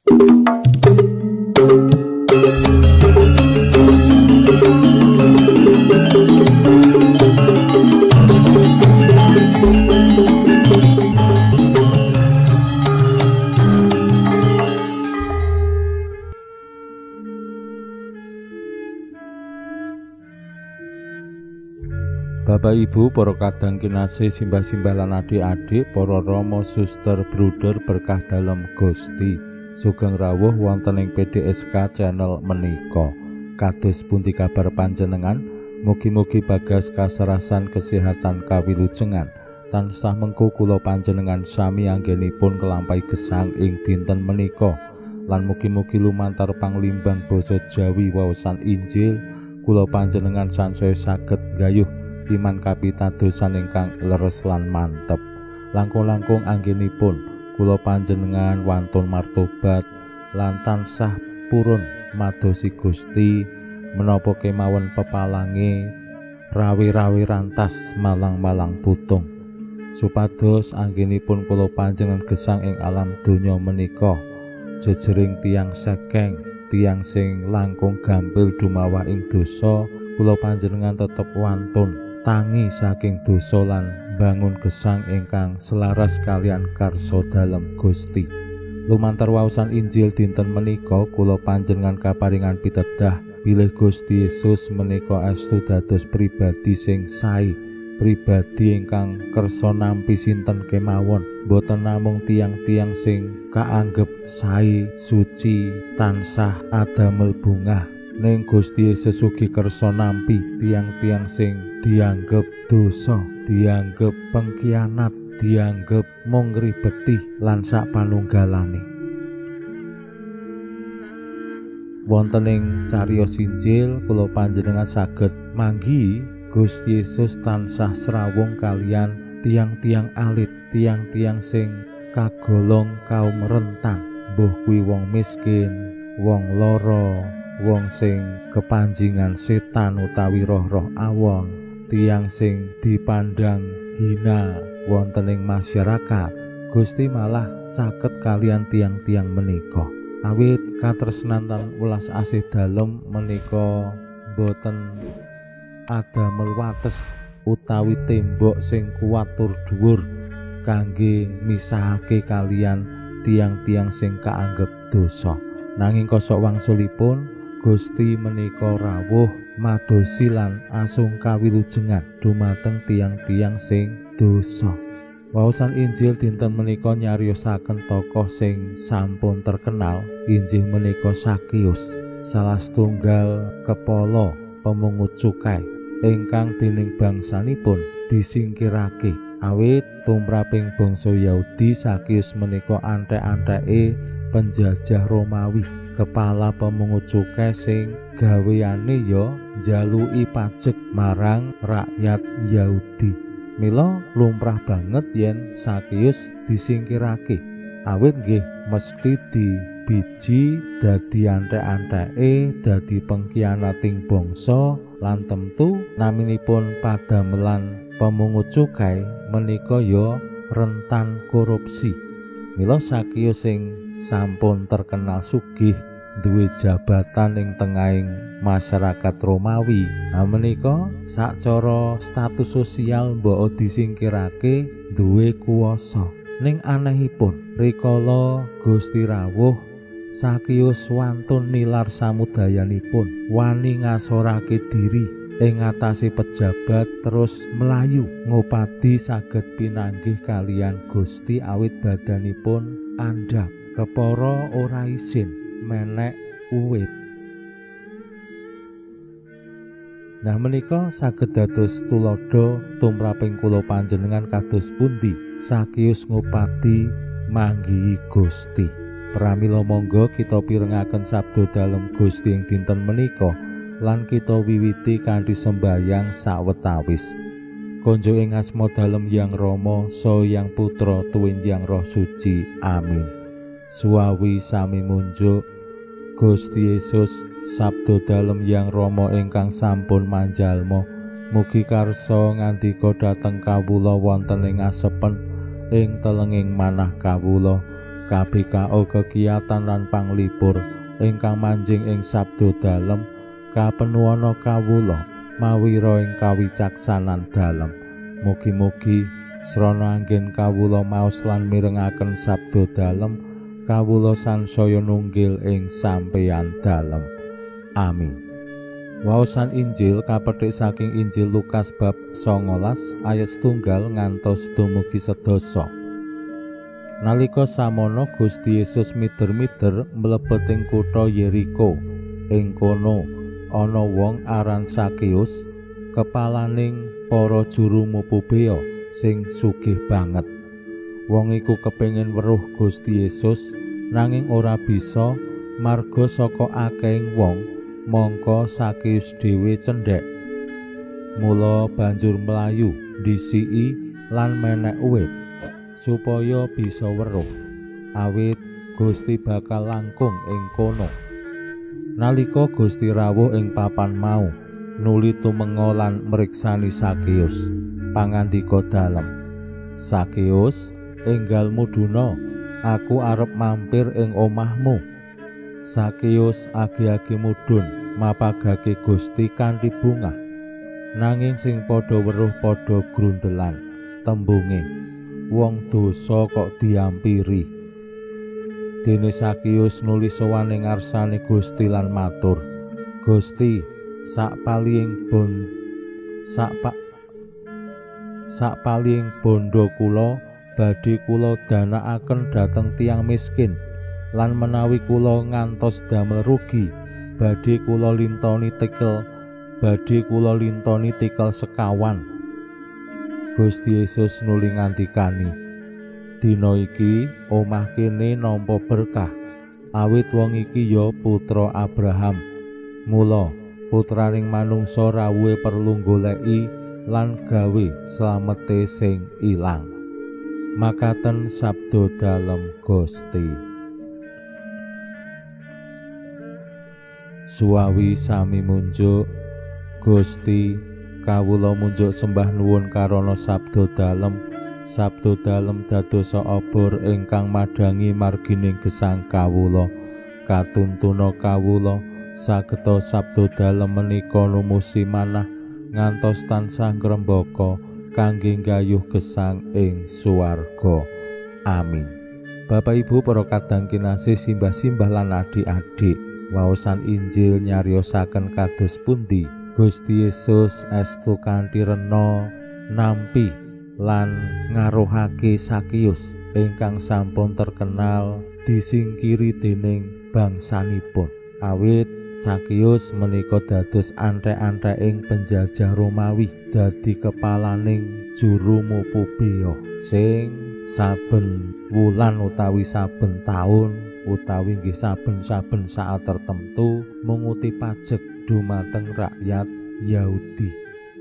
Bapak Ibu, para kadang kinasih, simbah-simbah lan adik-adik, para rama, suster, bruder berkah dalem Gusti. Sugeng rawuh wonten ing PDSK channel menika. Kados pundi kabar panjenengan? Mugi-mugi bagas kasarasan kesehatan kawilujengan. Tansah mengko kula panjenengan sami anggenipun kelampahi gesang ing dinten menika. Lan mugi-mugi lumantar panglimbang basa Jawi waosan Injil kula panjenengan sansaya saged nggayuh iman kapitadosan ingkang leres lan mantep. Langkung-langkung anggenipun kula panjenengan wantun martobat lan tansah purun madosi Gusti menapa kemawon pepalange rawi-rawi rantas malang-malang putung, supados anggenipun kula panjenengan gesang ing alam donya menika jejering tiyang sekeng, tiyang sing langkung gampil dumawah ing dosa, kula panjenengan tetep wantun tangi saking dosa lan bangun gesang ingkang selaras kalian karsa dalem Gusti. Lumantar waosan Injil dinten menika kula panjenengan kaparingan pitedah bilih Gusti Yesus menika estu dados pribadi sing sae, pribadi ingkang kersa nampi sinten kemawon, boten namung tiyang-tiyang sing kaanggep sae, suci, tansah adamel bungah. Ning Gusti Yesus ugi kersa nampi tiyang-tiyang sing dianggep dosa, dianggep pengkhianat, dianggep mung ngribeti lan sak panunggalane. Wonten ing cariyos Injil kula panjenengan saged manggihi Gusti Yesus tansah srawung kalian tiyang-tiyang alit, tiyang-tiyang sing kagolong kaum rentan, mbuh kuwi wong miskin, wong lara, wong sing kepanjingan setan utawi roh-roh awon, tiyang sing dipandang hina wonten ing masyarakat. Gusti malah caket kalian tiyang-tiyang menika. Awit katresnan lan welas asih dalem menika boten adamel wates utawi tembok sing kuat tur dhuwur kangge misahake kalian tiyang-tiyang sing kaanggep dosa. Nanging kosok wangsulipun Gusti menika rawuh madosi lan asung kawilujengan dumateng tiyang-tiyang sing dosa. Waosan Injil dinten menika nyariosaken tokoh sing sampun terkenal, injih menika Sakeus, salah setunggal kepala pemungut cukai ingkang dening bangsanipun disingkirake. Awit tumraping bangsa Yahudi, Sakeus menika antek-anteke penjajah Romawi, kepala pemungut cukai sing gaweane ya njaluki pajek marang rakyat Yahudi. Mila lumrah banget yen Sakeus disingkirake, awit nggih mesti dibiji dadi antek-anteke, dadi pengkhianating bangsa, lan temtu naminipun padamelan pemungut cukai menika ya rentan korupsi. Mila Sakeus sing sampun terkenal sugih, duwe jabatan ing tengahing masyarakat Romawi, menika sacara status sosial mbok disingkirake duwe kuwasa. Ning anehipun rikala Gusti rawuh, Sakeus wantun nilar samudayanipun, wani ngasorake diri ing atase pejabat, terus mlayu ngupadi saged pinanggih kalian Gusti awit badanipun andhap kepara ora isin menek uwit. Nah menika saged dados tuladha tumraping kula panjenengan kados pundi Sakeus ngupadi manggihi Gusti. Pramila monggo kita pirengaken sabda dalem Gusti ing dinten menika lan kita wiwiti kanthi sembayang sawetawis. Konjuk ing asma dalem Yang Rama, Saha Yang Putra, tuwin Yang Roh Suci. Amin. Suwawi sami munjuk Gusti Yesus, sabda dalem Yang Rama ingkang sampun manjalma, mugi karsa ngandika dhateng kawula wonten ing asepen ing telenging manah kawula. KBKO kegiatan lan panglipur ingkang manjing ing sabda dalem kapenuwana kawula mawira ing kawicaksanan dalem. Mugi-mugi srana anggen kawula maos lan mirengaken sabda dalem kawula sansaya nunggil ing sampeyan dalem. Amin. Waosan Injil kapethik saking Injil Lukas bab 19 ayat 1 ngantos dumugi 10. Nalika samono Gusti Yesus mider-mider mlebet ing kutha Yeriko. Ing kono ana wong aran Sakeus, kepalaning para juru mupu bea sing sugih banget. Wong iku kepengin weruh Gusti Yesus nanging ora bisa marga saka akehing wong. Mongko Sakeus dhewe cendhek. Mula banjur mlayu ndhisiki lan menek uwit supaya bisa weruh, awit Gusti bakal langkung ing kono. Nalika Gusti rawuh ing papan mau, nuli tumenga lan mriksani Sakeus. Pangandika dalem, "Sakeus, enggal mudhuna, aku arep mampir ing omahmu." Sakeus agi-agi mudhun mapagake Gusti kanthi bungah. Nanging sing padha weruh padha grundelan tembunge, "Wong dosa kok diampiri." Dene Sakeus nuli sowan ing ngarsane Gusti lan matur, "Gusti, sak palihing bondo kula badhe kula danakaken dhateng tiyang miskin. Lan menawi kula ngantos damel rugi, badhe kula lintoni tikel sekawan." Gusti Yesus nuli ngandikani, "Dina iki omah kene nampa berkah, awit wong iki ya putra Abraham. Mula putraning manungsa rawuhe perlu goleki lan gawe slamete sing ilang." Makaten sabda dalem Gusti. Suwawi sami munjuk, Gusti, kawula munjuk sembah nuwun karana sabda dalem. Sabda dalem dadosa obor ingkang madhangi margining gesang kawula. Katuntuna kawula sageta sabda dalem menika numusi manah ngantos tansah ngrembaka kangge nggayuh gesang ing swarga. Amin. Bapak Ibu para kadang kinasih, simbah-simbah lan adik-adik, waosan Injil nyariosaken kados pundi Gusti Yesus estu kanthi rena nampi lan ngaruhake Sakeus ingkang sampun terkenal disingkiri dening bangsanipun. Awit Sakeus menika dados antek-anteking penjajah Romawi, dadi kepalaning juru mupu bea sing saben wulan utawi saben taun utawi nggih saben-saben saat tertentu munguti pajek dumateng rakyat Yahudi.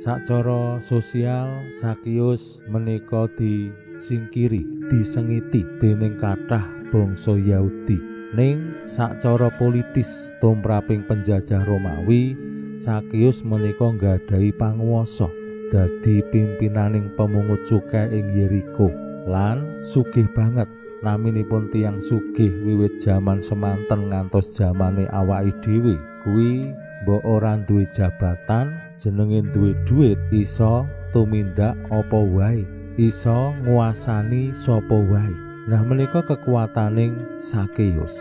Sacara sosial Sakeus menika disingkiri, disengiti dening kathah bangsa Yahudi. Ning sacara politis tumraping penjajah Romawi, Sakeus menika nggadahi panguwasa, dadi pimpinaning pemungut cukai ing Yeriko lan sugih banget. Naminipun tiyang sugih wiwit jaman semanten ngantos jamane awake dhewe kuwi mbok ora duwe jabatan, jenenge duwe dhuwit, iso tumindak apa wae, iso nguasani sapa wae. Nah, menika kekuataning Sakeus.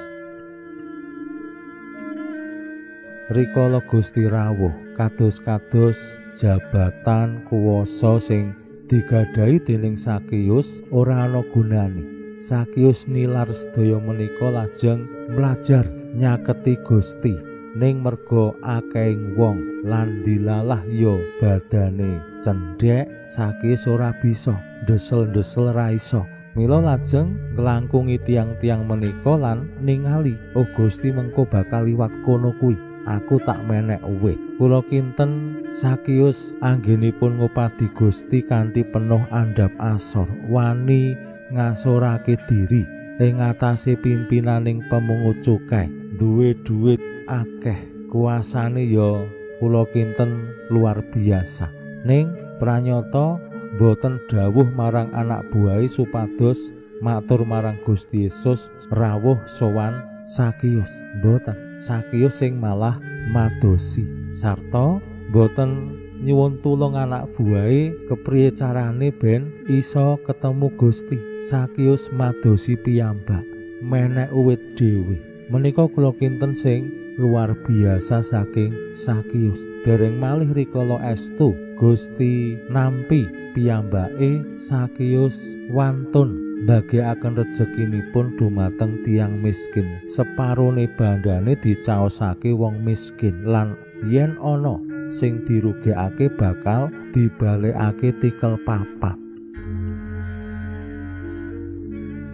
Rikala Gusti rawuh, kados-kados jabatan kuwasa sing digadhahi dening Sakeus ora ana gunane. Sakeus nilar sedaya menika lajeng mlajar nyaketi Gusti, ning merga akehing wong lan dilalah ya badane cendhek, Sakeus ora bisa ndesel-ndesel ra iso. Mila lajeng nglangkungi tiang-tiang menika lan ningali, "Oh Gusti mengko bakal liwat kono kuwi, aku tak menek uwit." Kula kinten Sakeus anggenipun ngupadi Gusti kanthi penuh andhap asor, wani ngasorake diri ing ngatasé pimpinaning pemungut cukai, duwe duit akeh, kuasane ya kula kinten luar biasa. Ning pranyata boten dawuh marang anak buahe supados matur marang Gusti Yesus rawuh sowan Sakius. Mboten, Sakius sing malah madosi sarta mboten nyuwun tulung anak buahe kepriye carane ben iso ketemu Gusti. Sakius madosi piyambak, menek uwit dhewe. Menika kula kinten sing luar biasa saking Sakius. Dereng malih rikala estu Gusti nampi piyambake Sakius wantun mbagekaken rezekinipun dumateng tiyang miskin. Separone bandane dicaosake wong miskin lan yen ana sing dirugekake bakal dibalekake tikel papat.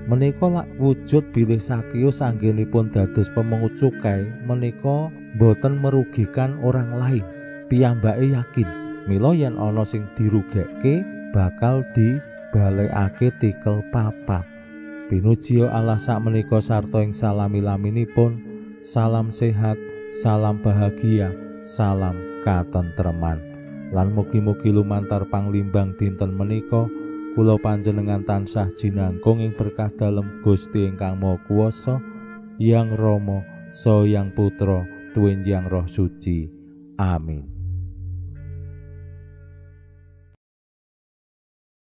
Menika lak wujud bilih Sakius anggenipun dados pemungut cukai menika boten merugikan orang lain. Piyambake yakin mila yen ana sing dirugekke bakal dibalekake tikel papat. Pinuji Allah sakmenika sarta ing salami-laminipun. Salam sehat, salam bahagia, salam katentreman. Lan mugi-mugi lumantar panglimbang dinten menika kula panjenengan tansah jinangkung ing berkah dalem Gusti ingkang Maha Kuwasa, Yang Rama, Saha Yang Putra, tuwin Yang Roh Suci. Amin.